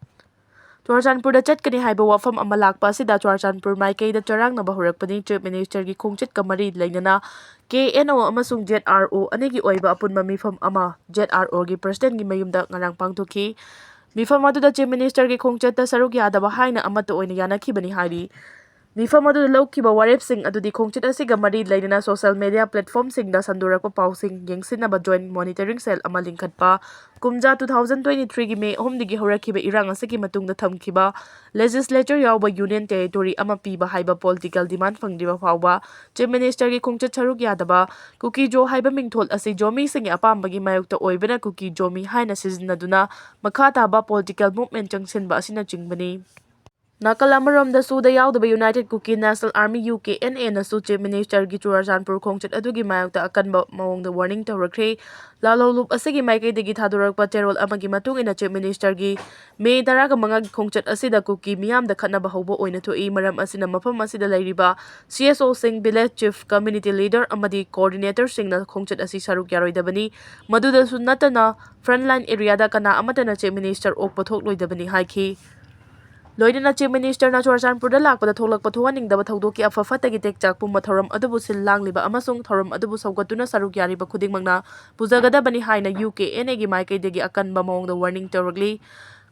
ꯆꯨꯔꯥꯆꯥꯟꯄꯨꯔꯗ ꯆꯠꯀꯅꯤ ꯍꯥꯏꯕ ꯋꯥꯐꯝ ꯑꯃ ꯂꯥꯛꯄ ꯑꯁꯤꯗ ꯆꯨꯔꯥꯆꯥꯟꯄꯨꯔ ꯃꯥꯏꯀꯩꯗ ꯆꯔꯥꯡꯅꯕ ꯍꯧꯔꯛꯄꯅꯤ꯫ Chief Minister ꯒꯤ ꯈꯣꯡꯆꯠꯀ ꯃꯔꯤ ꯂꯩꯅꯅ K N O ꯑꯃꯁꯨꯡ Z R O ꯑꯅꯤꯒꯤ ꯑꯣꯏꯕ ꯑꯄꯨꯟꯕ ꯃꯤꯐꯝ ꯑꯃ Z R O ꯒꯤ President ꯀꯤ ꯃꯌꯨꯝꯗ ꯉꯔꯥꯡ ꯄꯥꯡꯊꯣꯛꯈꯤ꯫ ꯃꯤꯐꯝ ꯑꯗꯨꯗ Chief Minister ꯒꯤ ꯈꯣꯡꯆꯠꯇ ꯁꯔꯨꯛ ꯌꯥꯗꯕ ꯍꯥꯏꯅ ꯑꯃꯠꯇ ꯑꯣꯏꯅ ꯌꯥꯅꯈꯤꯕꯅꯤ ꯍꯥꯏꯔꯤ꯫ ꯃꯤꯐꯝ ꯑꯗꯨꯗ ꯂꯧꯈꯤꯕ ꯋꯥꯔꯦꯞꯁꯤꯡ ꯑꯗꯨꯗꯤ ꯈꯣꯡꯆꯠ ꯑꯁꯤꯒ ꯃꯔꯤ ꯂꯩꯅꯅ social media platform ꯁꯤꯡꯗ ꯁꯟꯗꯣꯔꯛꯄ ꯄꯥꯎꯁꯤꯡ ꯌꯦꯡꯁꯤꯟꯅꯕ Joint Monitoring Cell ꯑꯃ ꯂꯤꯡꯈꯠꯄ, ꯀꯨꯝꯖꯥ two thousand twenty three ꯒꯤ May ꯑꯍꯨꯝꯗꯒꯤ ꯍꯧꯔꯛꯈꯤꯕ ꯏꯔꯥꯡ ꯑꯁꯤꯒꯤ ꯃꯇꯨꯡꯗ ꯊꯝꯈꯤꯕ Legislature ꯌꯥꯎꯕ Union Territory ꯑꯃ ꯄꯤꯕ ꯍꯥꯏꯕ political demand ꯐꯪꯗ꯭ꯔꯤꯕ ꯐꯥꯎꯕ Chief Minister ꯒꯤ ꯈꯣꯡꯆꯠ ꯁꯔꯨꯛ ꯌꯥꯗꯕ ꯀꯨꯀꯤ ꯖꯣ ꯍꯥꯏꯕ ꯃꯤꯡꯊꯣꯜ ꯑꯁꯤ ꯖꯣꯃꯤꯁꯤꯡꯒꯤ ꯑꯄꯥꯝꯕꯒꯤ ꯃꯥꯌꯣꯛꯇ ꯑꯣꯏꯕꯅ ꯀꯨꯀꯤ ꯖꯣꯃꯤ ꯍꯥꯏꯅ ꯁꯤꯖꯤꯟꯅꯗꯨꯅ ꯃꯈꯥ ꯇꯥꯕ political movement ꯆꯪꯁꯤꯟꯕ ꯑꯁꯤꯅꯆꯤꯡꯕꯅꯤ꯫ ꯅꯥꯀꯜ ꯑꯃꯔꯣꯝꯗ ꯁꯨꯗ ꯌꯥꯎꯗꯕ United Kuki National Army, U K N A ꯅꯁꯨ Chief Minister ꯒꯤ ꯆꯨꯔꯥꯆꯥꯟꯄꯨꯔ ꯈꯣꯡꯆꯠ ꯑꯗꯨꯒꯤ ꯃꯥꯌꯣꯛꯇ ꯑꯀꯟꯕ ꯃꯑꯣꯡꯗ warning ꯇꯧꯔꯛꯈ꯭ꯔꯦ꯫ ꯂꯥꯜꯍꯧꯂꯨꯞ ꯑꯁꯤꯒꯤ ꯃꯥꯏꯀꯩꯗꯒꯤ ꯊꯥꯗꯣꯔꯛꯄ ꯆꯦꯔꯣꯜ ꯑꯃꯒꯤ ꯃꯇꯨꯡ ꯏꯟꯅ Chief Minister ꯒꯤ May ꯇꯔꯥꯒ ꯃꯉꯥꯒꯤ ꯈꯣꯡꯆꯠ ꯑꯁꯤꯗ ꯀꯨꯀꯤ ꯃꯤꯌꯥꯝꯗ ꯈꯠꯅꯕ ꯍꯧꯕ ꯑꯣꯏꯅ ꯊꯣꯛꯏ꯫ ꯃꯔꯝ ꯑꯁꯤꯅ ꯃꯐꯝ ꯑꯁꯤꯗ ꯂꯩꯔꯤꯕ C S O ꯁꯤꯡ, village chief, community leader ꯑꯃꯗꯤ coordinator ꯁꯤꯡꯅ ꯈꯣꯡꯆꯠ ꯑꯁꯤ ꯁꯔꯨꯛ ꯌꯥꯔꯣꯏꯗꯕꯅꯤ꯫ ꯃꯗꯨꯗꯁꯨ ꯅꯠꯇꯅ frontline area ꯗ ꯀꯅꯥ ꯑꯃꯠꯇꯅ Chief Minister ꯑꯣꯛꯄ ꯊꯣꯛꯂꯣꯏꯗꯕꯅꯤ ꯍꯥꯏꯈꯤ꯫ ꯂꯣꯏꯅꯅ Chief Minister ꯅ ꯆꯨꯔꯥꯆꯥꯟꯄꯨꯔꯗ ꯂꯥꯛꯄꯗ ꯊꯣꯛꯂꯛꯄ ꯊꯣꯛꯍꯟꯅꯤꯡꯗꯕ ꯊꯧꯗꯣꯛꯀꯤ ꯑꯐ ꯐꯠꯇꯒꯤ ꯇꯦꯛꯆꯥꯛ ꯄꯨꯝꯕ ꯊꯧꯔꯝ ꯑꯗꯨꯕꯨ ꯁꯤꯜ ꯂꯥꯡꯂꯤꯕ ꯑꯃꯁꯨꯡ ꯊꯧꯔꯝ ꯑꯗꯨꯕꯨ ꯁꯧꯒꯠꯇꯨꯅ ꯁꯔꯨꯛ ꯌꯥꯔꯤꯕ ꯈꯨꯗꯤꯡꯃꯛꯅ ꯄꯨꯖꯒꯗꯕꯅꯤ ꯍꯥꯏꯅ U K N A ꯒꯤ ꯃꯥꯏꯀꯩꯗꯒꯤ ꯑꯀꯟꯕ ꯃꯑꯣꯡꯗ warning ꯇꯧꯔꯛꯂꯤ꯫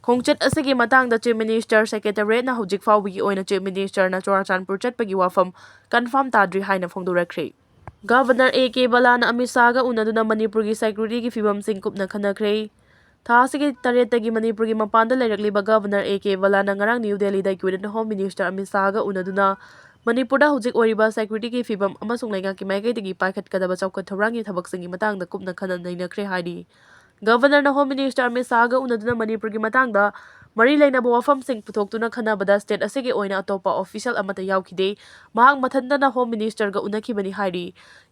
ꯈꯣꯡꯆꯠ ꯑꯁꯤꯒꯤ ꯃꯇꯥꯡꯗ Chief Minister Secretariat ꯅ ꯍꯧꯖꯤꯛ ꯐꯥꯎꯕꯒꯤ ꯑꯣꯏꯅ Chief Minister ꯅ ꯆꯨꯔꯥꯆꯥꯟꯄꯨꯔ ꯆꯠꯄꯒꯤ ꯋꯥꯐꯝ confirm ꯇꯥꯗ꯭ꯔꯤ ꯍꯥꯏꯅ ꯐꯣꯡꯗꯣꯔꯛꯈ꯭ꯔꯦ꯫ ꯒꯚꯔꯅꯔ ꯑꯦ ꯀꯦ ꯕꯂꯥꯅ ꯑꯃꯤꯠ ꯁꯥꯍꯒ ꯎꯅꯗꯨꯅ ꯃꯅꯤꯄꯨꯔꯒꯤ ꯁꯦꯀ꯭ꯌꯨꯔꯤꯇꯤꯒꯤ ꯐꯤꯕꯝꯁꯤꯡ ꯀꯨꯞꯅ ꯈꯟꯅꯈ꯭ꯔꯦ꯫ ꯊꯥ ꯑꯁꯤꯒꯤ ꯇꯔꯦꯠꯇꯒꯤ ꯃꯅꯤꯄꯨꯔꯒꯤ ꯃꯄꯥꯟꯗ ꯂꯩꯔꯛꯂꯤꯕ ꯒꯚꯔꯅꯔ ꯑꯦ ꯀꯦ ꯕꯂꯥꯅ ꯉꯔꯥꯡ ꯅ꯭ꯌꯨ ꯗꯦꯜꯂꯤꯗ ꯌꯨꯅꯤꯌꯟ ꯍꯣꯝ ꯃꯤꯅꯤꯁꯇꯔ ꯑꯃꯤꯠ ꯁꯥꯍꯒ ꯎꯅꯗꯨꯅ ꯃꯅꯤꯄꯨꯔꯗ ꯍꯧꯖꯤꯛ ꯑꯣꯏꯔꯤꯕ ꯁꯦꯀ꯭ꯌꯨꯔꯤꯇꯤꯒꯤ ꯐꯤꯕꯝ ꯑꯃꯁꯨꯡ ꯂꯩꯉꯥꯛꯀꯤ ꯃꯥꯏꯀꯩꯗꯒꯤ ꯄꯥꯏꯈꯠꯀꯗꯕ ꯆꯥꯎꯈꯠ ꯊꯧꯔꯥꯡꯒꯤ ꯊꯕꯛꯁꯤꯡꯒꯤ ꯃꯇꯥꯡꯗ ꯀꯨꯞꯅ ꯈꯟꯅ ꯅꯩꯅꯈ꯭ꯔꯦ ꯍꯥꯏꯔꯤ꯫ ꯒꯚꯔꯅꯔꯅ ꯍꯣꯝ ꯃꯤꯅꯤꯁꯇꯔ ꯑꯃꯤꯠ ꯁꯥꯍꯒ ꯎꯅꯗꯨꯅ ꯃꯅꯤꯄꯨꯔꯒꯤ ꯃꯇꯥꯡꯗ ꯃꯔꯤ ꯂꯩꯅꯕ ꯋꯥꯐꯝꯁꯤꯡ ꯄꯨꯊꯣꯛꯇꯨꯅ ꯈꯟꯅꯕꯗ ꯁ꯭ꯇꯦꯠ ꯑꯁꯤꯒꯤ ꯑꯣꯏꯅ ꯑꯇꯣꯞꯄ ꯑꯣꯐꯤꯁꯤꯌꯦꯜ ꯑꯃꯠꯇ ꯌꯥꯎꯈꯤꯗꯦ꯫ ꯃꯍꯥꯛ ꯃꯊꯟꯇꯅ ꯍꯣꯝ ꯃꯤꯅꯤꯁꯇꯔꯒ ꯎꯅꯈꯤꯕꯅꯤ ꯍꯥꯏꯔꯤ꯫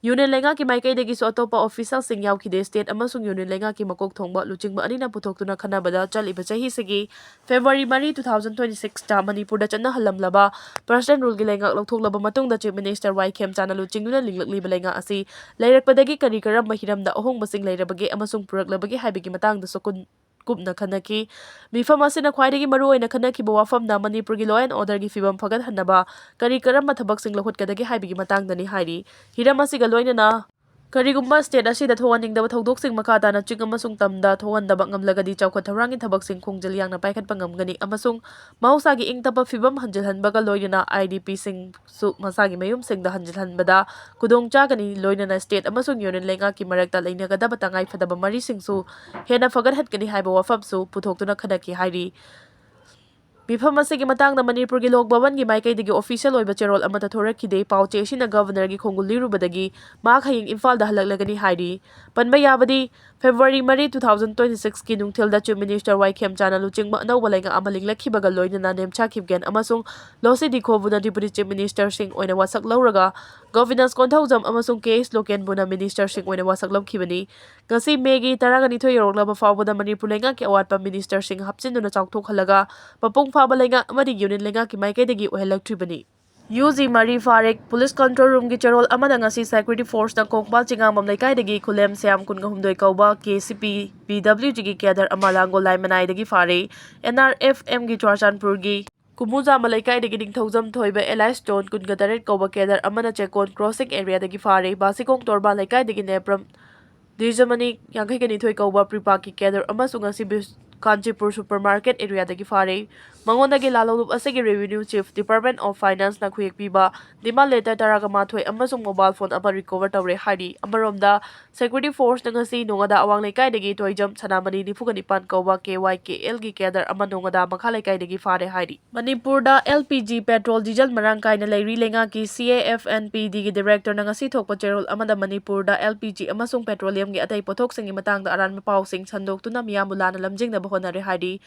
ꯌꯨꯅꯤꯌꯟ ꯂꯩꯉꯥꯛꯀꯤ ꯃꯥꯏꯀꯩꯗꯒꯤꯁꯨ ꯑꯇꯣꯞꯄ ꯑꯣꯐꯤꯁꯤꯌꯦꯜꯁꯤꯡ ꯌꯥꯎꯈꯤꯗꯦ꯫ ꯁ꯭ꯇꯦꯠ ꯑꯃꯁꯨꯡ ꯌꯨꯅꯤꯌꯟ ꯂꯩꯉꯥꯛꯀꯤ ꯃꯀꯣꯛ ꯊꯣꯡꯕ ꯂꯨꯆꯤꯡꯕ ꯑꯅꯤꯅ ꯄꯨꯊꯣꯛꯇꯨꯅ ꯈꯟꯅꯕꯗ ꯆꯠꯂꯤꯕ ꯆꯍꯤꯁꯤꯒꯤ ꯐꯦꯕ꯭ꯔꯨꯋꯥꯔꯤ ꯃꯔꯤ, two thousand twenty sixꯇ ꯃꯅꯤꯄꯨꯔꯗ ꯆꯠꯅꯍꯜꯂꯝꯂꯕ ꯄꯔꯁꯅꯦꯜ ꯔꯨꯜꯒꯤ ꯂꯩꯉꯥꯛ ꯂꯧꯊꯣꯛꯂꯕ ꯃꯇꯨꯡꯗ ꯆꯤꯐ ꯃꯤꯅꯤꯁꯇꯔ ꯋꯥꯏ ꯈꯦꯝꯆꯥꯅ ꯂꯨꯆꯤꯡꯗꯨꯅ ꯂꯤꯡꯂꯛꯂꯤꯕ ꯂꯩꯉꯥꯛ ꯑꯁꯤ ꯂꯩꯔꯛꯄꯗꯒꯤ ꯀꯔꯤ ꯀꯔꯝꯕ ꯍꯤꯔꯝꯗ ꯑꯍꯣꯡꯕꯁꯤꯡ ꯂꯩꯔꯕꯒꯦ ꯑꯃꯁꯨꯡ ꯄꯨꯔꯛꯂꯕꯒꯦ ꯍꯥꯏꯕꯒꯤ ꯃꯇꯥꯡꯗꯁꯨ ꯀꯨꯟ-, ꯀꯨꯞꯅ ꯈꯟꯅꯈꯤ꯫ ꯃꯤꯐꯝ ꯑꯁꯤꯅ ꯈ꯭ꯋꯥꯏꯗꯒꯤ ꯃꯔꯨꯑꯣꯏꯅ ꯈꯟꯅꯈꯤꯕ ꯋꯥꯐꯝꯅ ꯃꯅꯤꯄꯨꯔꯒꯤ law and orderꯒꯤ ꯐꯤꯕꯝ ꯐꯒꯠꯍꯟꯅꯕ ꯀꯔꯤ ꯀꯔꯝꯕ ꯊꯕꯛꯁꯤꯡ ꯂꯧꯈꯠꯀꯗꯒꯦ ꯍꯥꯏꯕꯒꯤ ꯃꯇꯥꯡꯗꯅꯤ ꯍꯥꯏꯔꯤ꯫ ꯍꯤꯔꯝ ꯑꯁꯤꯒ ꯂꯣꯏꯅꯅ ꯀꯔꯤꯒꯨꯝꯕ ꯁ꯭ꯇꯦꯠ ꯑꯁꯤꯗ ꯊꯣꯛꯍꯟꯅꯤꯡꯗꯕ ꯊꯧꯗꯣꯛꯁꯤꯡ ꯃꯈꯥ ꯇꯥꯅ ꯆꯤꯡ ꯑꯃꯁꯨꯡ ꯇꯝꯗ ꯊꯣꯛꯍꯟꯗꯕ ꯉꯝꯂꯒꯗꯤ ꯆꯥꯎꯈꯠ ꯊꯧꯔꯥꯡꯒꯤ ꯊꯕꯛꯁꯤꯡ ꯈꯣꯡꯖꯦꯜ ꯌꯥꯡꯅ ꯄꯥꯏꯈꯠꯄ ꯉꯝꯒꯅꯤ ꯑꯃꯁꯨꯡ ꯃꯍꯧꯁꯥꯒꯤ ꯏꯪ ꯇꯞꯄ ꯐꯤꯕꯝ ꯍꯟꯖꯤꯜꯍꯟꯕꯒ ꯂꯣꯏꯅꯅ IDPꯁꯤꯡꯁꯨ ꯃꯁꯥꯒꯤ ꯃꯌꯨꯝꯁꯤꯡꯗ ꯍꯟꯖꯤꯜꯍꯟꯕꯗ ꯈꯨꯗꯣꯡ ꯆꯥꯒꯅꯤ, ꯂꯣꯏꯅꯅ ꯁ꯭ꯇꯦꯠ ꯑꯃꯁꯨꯡ ꯌꯨꯅꯤꯌꯟ ꯂꯩꯉꯥꯛꯀꯤ ꯃꯔꯛꯇ ꯂꯩꯅꯒꯗꯕ ꯇꯉꯥꯏ ꯐꯗꯕ ꯃꯔꯤꯁꯤꯡꯁꯨ ꯍꯦꯟꯅ ꯐꯒꯠꯍꯟꯒꯅꯤ ꯍꯥꯏꯕ ꯋꯥꯐꯝꯁꯨ ꯄꯨꯊꯣꯛꯇꯨꯅ ꯈꯟꯅꯈꯤ ꯍꯥꯏꯔꯤ꯫ ꯃꯤꯐꯝ ꯑꯁꯤꯒꯤ ꯃꯇꯥꯡꯗ ꯃꯅꯤꯄꯨꯔꯒꯤ ꯂꯣꯛ ꯚꯕꯟꯒꯤ ꯃꯥꯏꯀꯩꯗꯒꯤ ꯑꯣꯐꯤꯁꯤꯌꯦꯜ ꯑꯣꯏꯕ ꯆꯦꯔꯣꯜ ꯑꯃꯠꯇ ꯊꯣꯔꯛꯈꯤꯗꯦ꯫ ꯄꯥꯎ ꯆꯦ ꯑꯁꯤꯅ ꯒꯚꯔꯅꯔꯒꯤ ꯈꯣꯡꯒꯨꯜ ꯂꯤꯔꯨꯕꯗꯒꯤ ꯃꯍꯥꯛ ꯍꯌꯦꯡ ꯏꯝꯐꯥꯜꯗ ꯍꯜꯂꯛꯂꯒꯅꯤ ꯍꯥꯏꯔꯤ꯫ ꯄꯟꯕ ꯌꯥꯕꯗꯤ, ꯐꯦꯕ꯭ꯔꯨꯋꯥꯔꯤ ꯃꯔꯤ, two thousand twenty sixꯀꯤ ꯅꯨꯡꯊꯤꯜꯗ ꯆꯤꯐ ꯃꯤꯅꯤꯁꯇꯔ ꯋꯥꯏ ꯈꯦꯝꯆꯥꯅ ꯂꯨꯆꯤꯡꯕ ꯑꯅꯧꯕ ꯂꯩꯉꯥꯛ ꯑꯃ ꯂꯤꯡꯂꯛꯈꯤꯕꯒ ꯂꯣꯏꯅꯅ ꯅꯦꯝꯆꯥ ꯀꯤꯞꯒꯦꯟ ꯑꯃꯁꯨꯡ ꯂꯣꯁꯤ ꯗꯤꯈꯣꯕꯨꯅ ꯗꯤꯄꯨꯇꯤ ꯆꯤꯐ ꯃꯤꯅꯤꯁꯇꯔꯁꯤꯡ ꯑꯣꯏꯅ ꯋꯥꯁꯛ ꯂꯧꯔꯒ, ꯒꯣꯕꯤꯟꯗꯥꯁ ꯀꯣꯟꯊꯧꯖꯝ ꯑꯃꯁꯨꯡ ꯀꯦ ꯑꯦꯁ ꯂꯣꯀꯦꯟꯕꯨꯅ ꯃꯤꯅꯤꯁꯇꯔꯁꯤꯡ ꯑꯣꯏꯅ ꯋꯥꯁꯛ ꯂꯧꯈꯤꯕꯅꯤ꯫ ꯉꯁꯤ ꯃꯦꯒꯤ ꯇꯔꯥꯒ ꯅꯤꯊꯣꯏ ꯌꯧꯔꯛꯂꯕ ꯐꯥꯎꯕꯗ ꯃꯅꯤꯄꯨꯔ ꯂꯩꯉꯥꯛꯀꯤ ꯑꯋꯥꯠꯄ ꯃꯤꯅꯤꯁꯇꯔꯁꯤꯡ ꯍꯥꯞꯆꯤꯟꯗꯨꯅ ꯆꯥꯎꯊꯣꯛꯍꯜꯂꯒ ꯃꯄꯨꯡ ꯐꯥꯕ ꯂꯩꯉꯥꯛ ꯑꯃꯗꯤ ꯌꯨꯅꯤꯌꯟ ꯂꯩꯉꯥꯛꯀꯤ ꯃꯥꯏꯀꯩꯗꯒꯤ ꯑꯣꯏꯍꯜꯂꯛꯇ꯭ꯔꯤꯕꯅꯤ꯫ ꯌꯨ ꯖꯤ ꯃꯔꯤ ꯐꯥꯔꯦ꯫ ꯄꯨꯂꯤꯁ ꯀꯟꯇ꯭ꯔꯣꯜ ꯔꯨꯝꯒꯤ ꯆꯦꯔꯣꯜ ꯑꯃꯅ ꯉꯁꯤ ꯁꯦꯀ꯭ꯌꯨꯔꯤꯇꯤ ꯐꯣꯔꯁꯅ ꯀꯣꯡꯄꯥꯜ ꯆꯤꯉꯥꯃꯝ ꯂꯩꯀꯥꯏꯗꯒꯤ ꯈꯨꯂꯦꯝ ꯁ꯭ꯌꯥꯝ ꯀꯨꯟꯒ ꯍꯨꯝꯗꯣꯏ ꯀꯧꯕ ꯀꯦ ꯁꯤ ꯄꯤ ꯄꯤ ꯗꯕ꯭ꯂꯤꯎ ꯖꯤꯒꯤ ꯀꯦꯗꯔ ꯑꯃ ꯂꯥꯡꯒꯣꯜ ꯂꯥꯏꯃꯅꯥꯏꯗꯒꯤ ꯐꯥꯔꯦ꯫ ꯑꯦꯟ ꯑꯥꯔ ꯑꯦꯐ ꯑꯦꯝꯒꯤ ꯆꯨꯔꯥꯆꯥꯟꯄꯨꯔꯒꯤ ꯀꯨꯃꯨꯖꯥꯃ ꯂꯩꯀꯥꯏꯗꯒꯤ ꯅꯤꯡꯊꯧꯖꯝ ꯊꯣꯏꯕ ꯑꯦꯂꯥꯏꯁ ꯖꯣꯟ ꯀꯨꯟꯒ ꯇꯔꯦꯠ ꯀꯧꯕ ꯀꯦꯗꯔ ꯑꯃꯅ ꯆꯦꯛꯀꯣꯟ ꯀ꯭ꯔꯣꯁꯤꯡ ꯑꯦꯔꯤꯌꯥꯗꯒꯤ ꯐꯥꯔꯦ꯫ ꯕꯥꯁꯤꯈꯣꯡ ꯇꯣꯔꯕꯥꯟ ꯂꯩꯀꯥꯏꯗꯒꯤ ꯅꯦꯄ꯭ꯔꯝ ꯗꯤꯖꯃꯅꯤ ꯌꯥꯡꯈꯩꯒ ꯅꯤꯊꯣꯏ ꯀꯧꯕ ꯄ꯭ꯔꯤꯄꯥꯛꯀꯤ ꯀꯦꯗꯔ ꯑꯃꯁꯨ ꯉꯁꯤ ꯕꯤꯁ-, ꯀꯥꯟꯆꯤꯄꯨꯔ ꯁꯨꯄꯔ ꯃꯥꯔꯀꯦꯠ ꯑꯦꯔꯤꯌꯥꯗꯒꯤ ꯐꯥꯔꯦ꯫ ꯃꯉꯣꯟꯗꯒꯤ ꯂꯥꯜꯍꯧꯂꯨꯞ ꯑꯁꯤꯒꯤ Revenue Chief, Department of Finance ꯅ ꯈꯨꯌꯦꯛ ꯄꯤꯕ demand letter ꯇꯔꯥꯒ ꯃꯥꯊꯣꯏ ꯑꯃꯁꯨꯡ mobile phone ꯑꯃ recover ꯇꯧꯔꯦ ꯍꯥꯏꯔꯤ꯫ ꯑꯃꯔꯣꯝꯗ, security force ꯅ ꯉꯁꯤ ꯅꯣꯡꯉꯥꯗꯥ ꯑꯋꯥꯡ ꯂꯩꯀꯥꯏꯗꯒꯤ ꯊꯣꯏꯖꯝ ꯁꯅꯥꯃꯅꯤ ꯅꯤꯐꯨꯒ ꯅꯤꯄꯥꯟ ꯀꯧꯕ K Y K L ꯒꯤ cadre ꯑꯃ ꯅꯣꯡꯉꯥꯗꯥ ꯃꯈꯥ ꯂꯩꯀꯥꯏꯗꯒꯤ ꯐꯥꯔꯦ ꯍꯥꯏꯔꯤ꯫ ꯃꯅꯤꯄꯨꯔꯗ L P G petrol, diesel ꯃꯔꯥꯡ ꯀꯥꯏꯅ ꯂꯩꯔꯤ꯫ ꯂꯩꯉꯥꯛꯀꯤ C A F N P D ꯒꯤ director ꯅ ꯉꯁꯤ ꯊꯣꯛꯄ ꯆꯦꯔꯣꯜ ꯑꯃꯗ ꯃꯅꯤꯄꯨꯔꯗ L P G ꯑꯃꯁꯨꯡ petroleum ꯒꯤ ꯑꯇꯩ ꯄꯣꯠꯊꯣꯛꯁꯤꯡꯒꯤ ꯃꯇꯥꯡꯗ ꯑꯔꯥꯟꯕ ꯄꯥꯎꯁꯤꯡ ꯁꯟꯗꯣꯛꯇꯨꯅ ꯃꯤꯌꯥꯝꯕꯨ ꯂꯥꯟꯅ ꯂꯝꯖꯤꯡꯅꯕ ꯍꯣꯠꯅꯔꯦ ꯍꯥꯏꯔꯤ꯫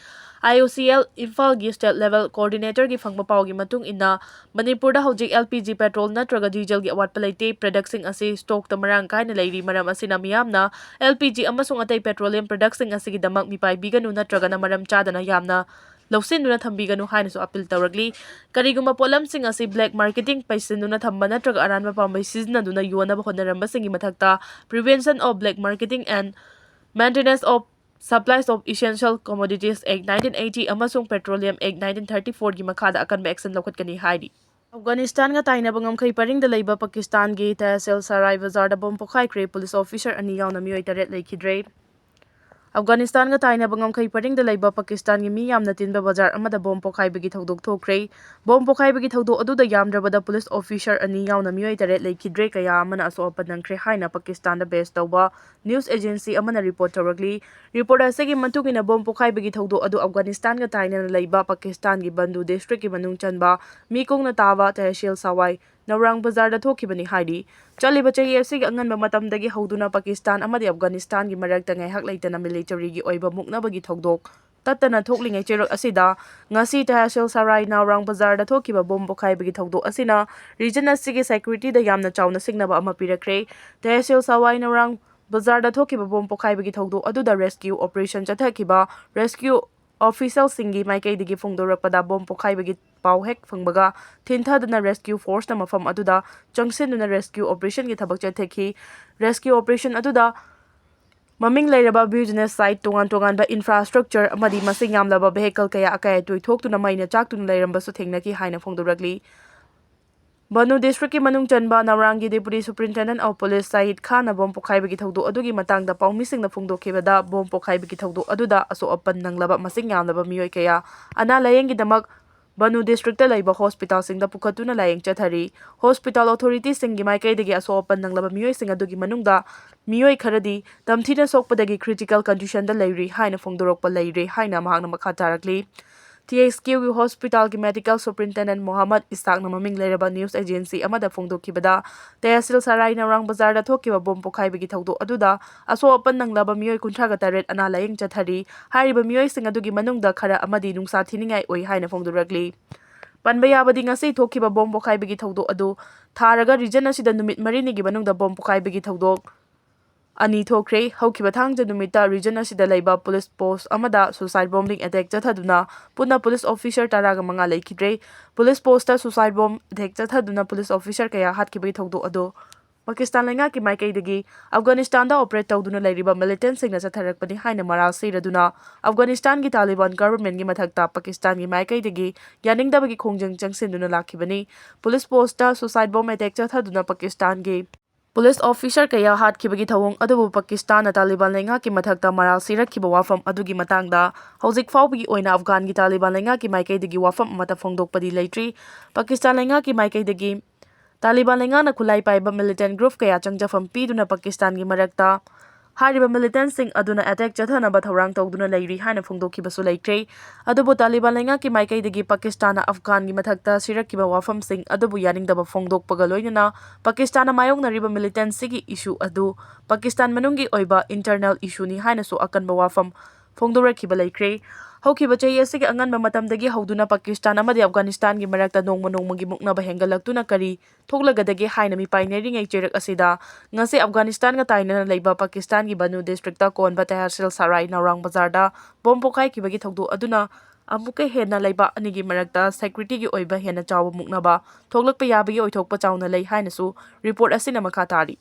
I O C L ꯏꯝꯐꯥꯜꯒꯤ state level coordinator ꯒꯤ ꯐꯪꯕ ꯄꯥꯎꯒꯤ ꯃꯇꯨꯡ ꯏꯟꯅ, ꯃꯅꯤꯄꯨꯔꯗ ꯍꯧꯖꯤꯛ L P G petrol ꯅꯠꯇ꯭ꯔꯒ diesel ꯒꯤ ꯑꯋꯥꯠꯄ ꯂꯩꯇꯦ꯫ Product ꯁꯤꯡ ꯑꯁꯤ stock ꯇ ꯃꯔꯥꯡ ꯀꯥꯏꯅ ꯂꯩꯔꯤ꯫ ꯃꯔꯝ ꯑꯁꯤꯅ ꯃꯤꯌꯥꯝꯅ L P G ꯑꯃꯁꯨꯡ ꯑꯇꯩ petroleum product ꯁꯤꯡ ꯑꯁꯤꯒꯤꯗꯃꯛ ꯃꯤꯄꯥꯏꯕꯤꯒꯅꯨ ꯅꯠꯇ꯭ꯔꯒꯅ ꯃꯔꯝ ꯆꯥꯗꯅ ꯌꯥꯝꯅ ꯂꯧꯁꯤꯟꯗꯨꯅ ꯊꯝꯕꯤꯒꯅꯨ ꯍꯥꯏꯅꯁꯨ appeal ꯇꯧꯔꯛꯂꯤ꯫ ꯀꯔꯤꯒꯨꯝꯕ ꯄꯣꯠꯂꯝꯁꯤꯡ ꯑꯁꯤ black marketing ꯄꯩꯁꯤꯟꯗꯨꯅ ꯊꯝꯕ ꯅꯠꯇ꯭ꯔꯒ ꯑꯔꯥꯟꯕ ꯄꯥꯝꯕꯩ ꯁꯤꯖꯤꯟꯅꯗꯨꯅ ꯌꯣꯟꯅꯕ ꯍꯣꯠꯅꯔꯝꯕꯁꯤꯡꯒꯤ ꯃꯊꯛꯇ Prevention of Black Marketing and Maintenance of Supplies of Essential Commodities Act nineteen eighty ꯑꯃꯁꯨꯡ Petroleum Act nineteen thirty four ꯒꯤ ꯃꯈꯥꯗ ꯑꯀꯟꯕ action ꯂꯧꯈꯠꯀꯅꯤ ꯍꯥꯏꯔꯤ꯫ ꯑꯐꯒꯥꯅꯤꯁꯇꯥꯟꯒ ꯇꯥꯏꯅꯕ ꯉꯝꯈꯩ ꯄꯔꯤꯡꯗ ꯂꯩꯕ ꯄꯥꯀꯤꯁꯇꯥꯟꯒꯤ ꯇꯍꯁꯤꯜ ꯁꯔꯥꯏ ꯕꯖꯥꯔꯗ ꯕꯣꯝ ꯄꯣꯈꯥꯏꯈ꯭ꯔꯦ꯫ Police officer ꯑꯅꯤ ꯌꯥꯎꯅ ꯃꯤꯑꯣꯏ ꯇꯔꯦꯠ ꯂꯩꯈꯤꯗ꯭ꯔꯦ꯫ ꯑꯐꯒꯥꯅꯤꯁꯇꯥꯟꯒ ꯇꯥꯏꯅꯕ ꯉꯝꯈꯩ ꯄꯔꯤꯡꯗ ꯂꯩꯕ ꯄꯥꯀꯤꯁꯇꯥꯟꯒꯤ ꯃꯤ ꯌꯥꯝꯅ ꯇꯤꯟꯕ ꯕꯖꯥꯔ ꯑꯃꯗ ꯕꯣꯝ ꯄꯣꯈꯥꯏꯕꯒꯤ ꯊꯧꯗꯣꯛ ꯊꯣꯛꯈ꯭ꯔꯦ꯫ ꯕꯣꯝ ꯄꯣꯈꯥꯏꯕꯒꯤ ꯊꯧꯗꯣꯛ ꯑꯗꯨꯗ ꯌꯥꯝꯗ꯭ꯔꯕꯗ police officer ꯑꯅꯤ ꯌꯥꯎꯅ ꯃꯤꯑꯣꯏ ꯇꯔꯦꯠ ꯂꯩꯈꯤꯗ꯭ꯔꯦ, ꯀꯌꯥ ꯑꯃꯅ ꯑꯁꯣꯛ ꯑꯄꯟ ꯅꯪꯈ꯭ꯔꯦ ꯍꯥꯏꯅ ꯄꯥꯀꯤꯁꯇꯥꯟꯗ base ꯇꯧꯕ news agency ꯑꯃꯅ report ꯇꯧꯔꯛꯂꯤ꯫ Report ꯑꯁꯤꯒꯤ ꯃꯇꯨꯡ ꯏꯟꯅ, ꯕꯣꯝ ꯄꯣꯈꯥꯏꯕꯒꯤ ꯊꯧꯗꯣꯛ ꯑꯗꯨ ꯑꯐꯒꯥꯅꯤꯁꯇꯥꯟꯒ ꯇꯥꯏꯅꯅ ꯂꯩꯕ ꯄꯥꯀꯤꯁꯇꯥꯟꯒꯤ ꯕꯟꯗꯨ district ꯀꯤ ꯃꯅꯨꯡ ꯆꯟꯕ ꯃꯤ ꯀꯣꯡꯅ ꯇꯥꯕ ꯇꯍꯁꯤꯜ ꯁꯋꯥꯏ ꯅꯧꯔꯥꯡ ꯕꯖꯥꯔꯗ ꯊꯣꯛꯈꯤꯕꯅꯤ ꯍꯥꯏꯔꯤ꯫ ꯆꯠꯂꯤꯕ ꯆꯍꯤ ꯑꯁꯤꯒꯤ ꯑꯉꯟꯕ ꯃꯇꯝꯗꯒꯤ ꯍꯧꯗꯨꯅ ꯄꯥꯀꯤꯁꯇꯥꯟ ꯑꯃꯗꯤ ꯑꯐꯒꯥꯅꯤꯁꯇꯥꯟꯒꯤ ꯃꯔꯛꯇ ꯉꯥꯏꯍꯥꯛ ꯂꯩꯇꯅ military ꯒꯤ ꯑꯣꯏꯕ ꯃꯨꯛꯅꯕꯒꯤ ꯊꯧꯗꯣꯛ ꯇꯠꯇꯅ ꯊꯣꯛꯂꯤꯉꯩ ꯆꯩꯔꯛ ꯑꯁꯤꯗ ꯉꯁꯤ ꯇꯍꯁꯤꯜ ꯁꯔꯥꯏ ꯅꯧꯔꯥꯡ ꯕꯖꯥꯔꯗ ꯊꯣꯛꯈꯤꯕ ꯕꯣꯝ ꯄꯣꯈꯥꯏꯕꯒꯤ ꯊꯧꯗꯣꯛ ꯑꯁꯤꯅ region ꯑꯁꯤꯒꯤ security ꯗ ꯌꯥꯝꯅ ꯆꯥꯎꯅ ꯁꯤꯡꯅꯕ ꯑꯃ ꯄꯤꯔꯛꯈ꯭ꯔꯦ꯫ ꯇꯍꯁꯤꯜ ꯁꯋꯥꯏ ꯅꯧꯔꯥꯡ ꯕꯖꯥꯔꯗ ꯊꯣꯛꯈꯤꯕ ꯕꯣꯝ ꯄꯣꯈꯥꯏꯕꯒꯤ ꯊꯧꯗꯣꯛ ꯑꯗꯨꯗ rescue operation ꯆꯠꯊꯈꯤꯕ rescue official ꯁꯤꯡꯒꯤ ꯃꯥꯏꯀꯩꯗꯒꯤ ꯐꯣꯡꯗꯣꯔꯛꯄꯗ, ꯕꯣꯝ ꯄꯣꯈꯥꯏꯕꯒꯤ ꯄꯥꯎ ꯍꯦꯛ ꯐꯪꯕꯒ ꯊꯤꯟꯊꯗꯨꯅ rescue force ꯅ ꯃꯐꯝ ꯑꯗꯨꯗ ꯆꯪꯁꯤꯟꯗꯨꯅ rescue operation ꯒꯤ ꯊꯕꯛ ꯆꯠꯊꯈꯤ꯫ Rescue operation ꯑꯗꯨꯗ ꯃꯃꯤꯡ ꯂꯩꯔꯕ business site, ꯇꯣꯉꯥꯟ ꯇꯣꯉꯥꯟꯕ infrastructure ꯑꯃꯗꯤ ꯃꯁꯤꯡ ꯌꯥꯝꯂꯕ vehicle ꯀꯌꯥ ꯑꯀꯥꯏ ꯑꯇꯣꯏ ꯊꯣꯛꯇꯨꯅ ꯃꯩꯅ ꯆꯥꯛꯇꯨꯅ ꯂꯩꯔꯝꯕꯁꯨ ꯊꯦꯡꯅꯈꯤ ꯍꯥꯏꯅ ꯐꯣꯡꯗꯣꯔꯛꯂꯤ꯫ ꯕꯅꯨ ꯗꯤꯁꯇ꯭ꯔꯤꯛꯀꯤ ꯃꯅꯨꯡ ꯆꯟꯕ ꯅꯧꯔꯥꯡꯒꯤ Deputy Superintendent of Police Shahid ꯈꯥꯟꯅ ꯕꯣꯝ ꯄꯣꯈꯥꯏꯕꯒꯤ ꯊꯧꯗꯣꯛ ꯑꯗꯨꯒꯤ ꯃꯇꯥꯡꯗ ꯄꯥꯎꯃꯤꯁꯤꯡꯅ ꯐꯣꯡꯗꯣꯛꯈꯤꯕꯗ, ꯕꯣꯝ ꯄꯣꯈꯥꯏꯕꯒꯤ ꯊꯧꯗꯣꯛ ꯑꯗꯨꯗ ꯑꯁꯣꯛ ꯑꯄꯟ ꯅꯪꯂꯕ ꯃꯁꯤꯡ ꯌꯥꯝꯂꯕ ꯃꯤꯑꯣꯏ ꯀꯌꯥ ꯑꯅꯥ ꯂꯥꯌꯦꯡꯒꯤꯗꯃꯛ ꯕꯅꯨ ꯗꯤꯁꯇ꯭ꯔꯤꯛꯇ ꯂꯩꯕ ꯍꯣꯁꯄꯤꯇꯥꯜꯁꯤꯡꯗ ꯄꯨꯈꯠꯇꯨꯅ ꯂꯥꯌꯦꯡ ꯆꯠꯊꯔꯤ꯫ ꯍꯣꯁꯄꯤꯇꯥꯜ ꯑꯣꯊꯣꯔꯤꯇꯤꯁꯤꯡꯒꯤ ꯃꯥꯏꯀꯩꯗꯒꯤ ꯑꯁꯣꯛ ꯑꯄꯟ ꯅꯪꯂꯕ ꯃꯤꯑꯣꯏꯁꯤꯡ ꯑꯗꯨꯒꯤ ꯃꯅꯨꯡꯗ ꯃꯤꯑꯣꯏ ꯈꯔꯗꯤ ꯇꯝꯊꯤꯅ ꯁꯣꯛꯄꯗꯒꯤ critical conditionꯗ ꯂꯩꯔꯤ ꯍꯥꯏꯅ ꯐꯣꯡꯗꯣꯔꯛꯄ ꯂꯩꯔꯦ ꯍꯥꯏꯅ ꯃꯍꯥꯛꯅ ꯃꯈꯥ ꯇꯥꯔꯛꯂꯤ꯫ THQꯒꯤ ꯍꯣꯁꯄꯤꯇꯥꯜꯒꯤ Medical Superintendent ꯃꯣꯍꯝꯃꯗ ꯏꯁꯥꯛꯅ ꯃꯃꯤꯡ ꯂꯩꯔꯕ news agency ꯑꯃꯗ ꯐꯣꯡꯗꯣꯛꯈꯤꯕꯗ, ꯇꯦꯍꯁꯤꯜ ꯁꯔꯥꯏ ꯅꯧꯔꯥꯡ ꯕꯖꯥꯔꯗ ꯊꯣꯛꯈꯤꯕ ꯕꯣꯝ ꯄꯣꯈꯥꯏꯕꯒꯤ ꯊꯧꯗꯣꯛ ꯑꯗꯨꯗ ꯑꯁꯣꯛ ꯑꯄꯟ ꯅꯪꯂꯕ ꯃꯤꯑꯣꯏ ꯀꯨꯟꯊ꯭ꯔꯥꯒ ꯇꯔꯦꯠ ꯑꯅꯥ ꯂꯥꯌꯦꯡ ꯆꯠꯊꯔꯤ꯫ ꯍꯥꯏꯔꯤꯕ ꯃꯤꯑꯣꯏꯁꯤꯡ ꯑꯗꯨꯒꯤ ꯃꯅꯨꯡꯗ ꯈꯔ ꯑꯃꯗꯤ ꯅꯨꯡꯁꯥ ꯊꯤꯅꯤꯡꯉꯥꯏ ꯑꯣꯏ ꯍꯥꯏꯅ ꯐꯣꯡꯗꯣꯔꯛꯂꯤ꯫ ꯄꯟꯕ ꯌꯥꯕꯗꯤ, ꯉꯁꯤ ꯊꯣꯛꯈꯤꯕ ꯕꯣꯝ ꯄꯣꯈꯥꯏꯕꯒꯤ ꯊꯧꯗꯣꯛ ꯑꯗꯨ ꯊꯥꯔꯒ region ꯑꯁꯤꯗ ꯅꯨꯃꯤꯠ ꯃꯔꯤꯅꯤꯒꯤ ꯃꯅꯨꯡꯗ ꯕꯣꯝ ꯄꯣꯈꯥꯏꯕꯒꯤ ꯊꯧꯗꯣꯛ ꯑꯅꯤ ꯊꯣꯛꯈ꯭ꯔꯦ꯫ ꯍꯧꯈꯤꯕ ꯊꯥꯡꯖ ꯅꯨꯃꯤꯠꯇ region ꯑꯁꯤꯗ ꯂꯩꯕ police post ꯑꯃꯗ suicide bombing attack ꯆꯠꯊꯗꯨꯅ ꯄꯨꯟꯅ police officer ꯇꯔꯥꯒ ꯃꯉꯥ ꯂꯩꯈꯤꯗ꯭ꯔꯦ꯫ Police postꯇ suicide bomb attack ꯆꯠꯊꯗꯨꯅ police officer ꯀꯌꯥ ꯍꯥꯠꯈꯤꯕꯒꯤ ꯊꯧꯗꯣꯛ ꯑꯗꯨ ꯄꯥꯀꯤꯁꯇꯥꯟ ꯂꯩꯉꯥꯛꯀꯤ ꯃꯥꯏꯀꯩꯗꯒꯤ ꯑꯐꯒꯥꯅꯤꯁꯇꯥꯟꯗ operate ꯇꯧꯗꯨꯅ ꯂꯩꯔꯤꯕ militantꯁꯤꯡꯅ ꯆꯠꯊꯔꯛꯄꯅꯤ ꯍꯥꯏꯅ ꯃꯔꯥꯜ ꯁꯤꯔꯗꯨꯅ, ꯑꯐꯒꯥꯅꯤꯁꯇꯥꯟꯒꯤ ꯇꯥꯂꯤꯕꯥꯟ governmentꯀꯤ ꯃꯊꯛꯇ ꯄꯥꯀꯤꯁꯇꯥꯟꯒꯤ ꯃꯥꯏꯀꯩꯗꯒꯤ ꯌꯥꯅꯤꯡꯗꯕꯒꯤ ꯈꯣꯡꯖꯪ ꯆꯪꯁꯤꯟꯗꯨꯅ ꯂꯥꯛꯈꯤꯕꯅꯤ꯫ Police postꯇ suicide bomb attack ꯆꯠꯊꯗꯨꯅ ꯄꯥꯀꯤꯁꯇꯥꯟꯒꯤ police officer ꯀꯌꯥ ꯍꯥꯠꯈꯤꯕꯒꯤ ꯊꯧꯑꯣꯡ ꯑꯗꯨꯕꯨ ꯄꯥꯀꯤꯁꯇꯥꯟꯅ ꯇꯥꯂꯤꯕꯥꯟ ꯂꯩꯉꯥꯛꯀꯤ ꯃꯊꯛꯇ ꯃꯔꯥꯜ ꯁꯤꯔꯛꯈꯤꯕ ꯋꯥꯐꯝ ꯑꯗꯨꯒꯤ ꯃꯇꯥꯡꯗ ꯍꯧꯖꯤꯛ ꯐꯥꯎꯕꯒꯤ ꯑꯣꯏꯅ ꯑꯐꯒꯥꯟꯒꯤ ꯇꯥꯂꯤꯕꯥꯟ ꯂꯩꯉꯥꯛꯀꯤ ꯃꯥꯏꯀꯩꯗꯒꯤ ꯋꯥꯐꯝ ꯑꯃꯠꯇ ꯐꯣꯡꯗꯣꯛꯄꯗꯤ ꯂꯩꯇ꯭ꯔꯤ꯫ ꯄꯥꯀꯤꯁꯇꯥꯟ ꯂꯩꯉꯥꯛꯀꯤ ꯃꯥꯏꯀꯩꯗꯒꯤ ꯇꯥꯂꯤꯕꯥꯟ ꯂꯩꯉꯥꯛꯅ ꯈꯨꯠꯂꯥꯏ ꯄꯥꯏꯕ militant group ꯀꯌꯥ ꯆꯪꯖꯐꯝ ꯄꯤꯗꯨꯅ ꯄꯥꯀꯤꯁꯇꯥꯟꯒꯤ ꯃꯔꯛꯇ ꯍꯥꯏꯔꯤꯕ militantꯁꯤꯡ ꯑꯗꯨꯅ attack ꯆꯠꯊꯅꯕ ꯊꯧꯔꯥꯡ ꯇꯧꯗꯨꯅ ꯂꯩꯔꯤ ꯍꯥꯏꯅ ꯐꯣꯡꯗꯣꯛꯈꯤꯕꯁꯨ ꯂꯩꯈ꯭ꯔꯦ꯫ ꯑꯗꯨꯕꯨ ꯇꯥꯂꯤꯕꯥꯟ ꯂꯩꯉꯥꯛꯀꯤ ꯃꯥꯏꯀꯩꯗꯒꯤ ꯄꯥꯀꯤꯁꯇꯥꯟꯅ ꯑꯐꯒꯥꯟꯒꯤ ꯃꯊꯛꯇ ꯁꯤꯔꯛꯈꯤꯕ ꯋꯥꯐꯝꯁꯤꯡ ꯑꯗꯨꯕꯨ ꯌꯥꯅꯤꯡꯗꯕ ꯐꯣꯡꯗꯣꯛꯄꯒ ꯂꯣꯏꯅꯅ ꯄꯥꯀꯤꯁꯇꯥꯟꯅ ꯃꯥꯌꯣꯛꯅꯔꯤꯕ militantꯁꯤꯒꯤ issue ꯑꯗꯨ ꯄꯥꯀꯤꯁꯇꯥꯟ ꯃꯅꯨꯡꯒꯤ ꯑꯣꯏꯕ internal issueꯅꯤ ꯍꯥꯏꯅꯁꯨ ꯑꯀꯟꯕ ꯋꯥꯐꯝ ꯐꯣꯡꯗꯣꯔꯛꯈꯤꯕ ꯂꯩꯈ꯭ꯔꯦ꯫ ꯍꯧꯈꯤꯕ ꯆꯍꯤ ꯑꯁꯤꯒꯤ ꯑꯉꯟꯕ ꯃꯇꯝꯗꯒꯤ ꯍꯧꯗꯨꯅ ꯄꯥꯀꯤꯁꯇꯥꯟ ꯑꯃꯗꯤ ꯑꯐꯒꯥꯅꯤꯁꯇꯥꯟꯒꯤ ꯃꯔꯛꯇ ꯅꯣꯡꯃ ꯅꯣꯡꯃꯒꯤ ꯃꯨꯛꯅꯕ ꯍꯦꯟꯒꯠꯂꯛꯇꯨꯅ ꯀꯔꯤ ꯊꯣꯛꯂꯒꯗꯒꯦ ꯍꯥꯏꯅ ꯃꯤꯄꯥꯏꯅꯔꯤꯉꯩ ꯆꯩꯔꯛ ꯑꯁꯤꯗ, ꯉꯁꯤ ꯑꯐꯒꯥꯅꯤꯁꯇꯥꯟꯒ ꯇꯥꯏꯅꯅ ꯂꯩꯕ ꯄꯥꯀꯤꯁꯇꯥꯟꯒꯤ ꯕꯅꯨ ꯗꯤꯁꯇ꯭ꯔꯤꯛꯇ ꯀꯣꯟꯕ ꯇꯦꯍꯁꯤꯜ ꯁꯔꯥꯏ ꯅꯧꯔꯥꯡ ꯕꯖꯥꯔꯗ ꯕꯣꯝ ꯄꯣꯈꯥꯏꯈꯤꯕꯒꯤ ꯊꯧꯗꯣꯛ ꯑꯗꯨꯅ ꯑꯃꯨꯛꯀ ꯍꯦꯟꯅ ꯂꯩꯕꯥꯛ ꯑꯅꯤꯒꯤ ꯃꯔꯛꯇ securityꯒꯤ ꯑꯣꯏꯕ ꯍꯦꯟꯅ ꯆꯥꯎꯕ ꯃꯨꯛꯅꯕ ꯊꯣꯛꯂꯛꯄ ꯌꯥꯕꯒꯤ ꯑꯣꯏꯊꯣꯛꯄ ꯆꯥꯎꯅ ꯂꯩ ꯍꯥꯏꯅꯁꯨ report ꯑꯁꯤꯅ ꯃꯈꯥ ꯇꯥꯔꯤ꯫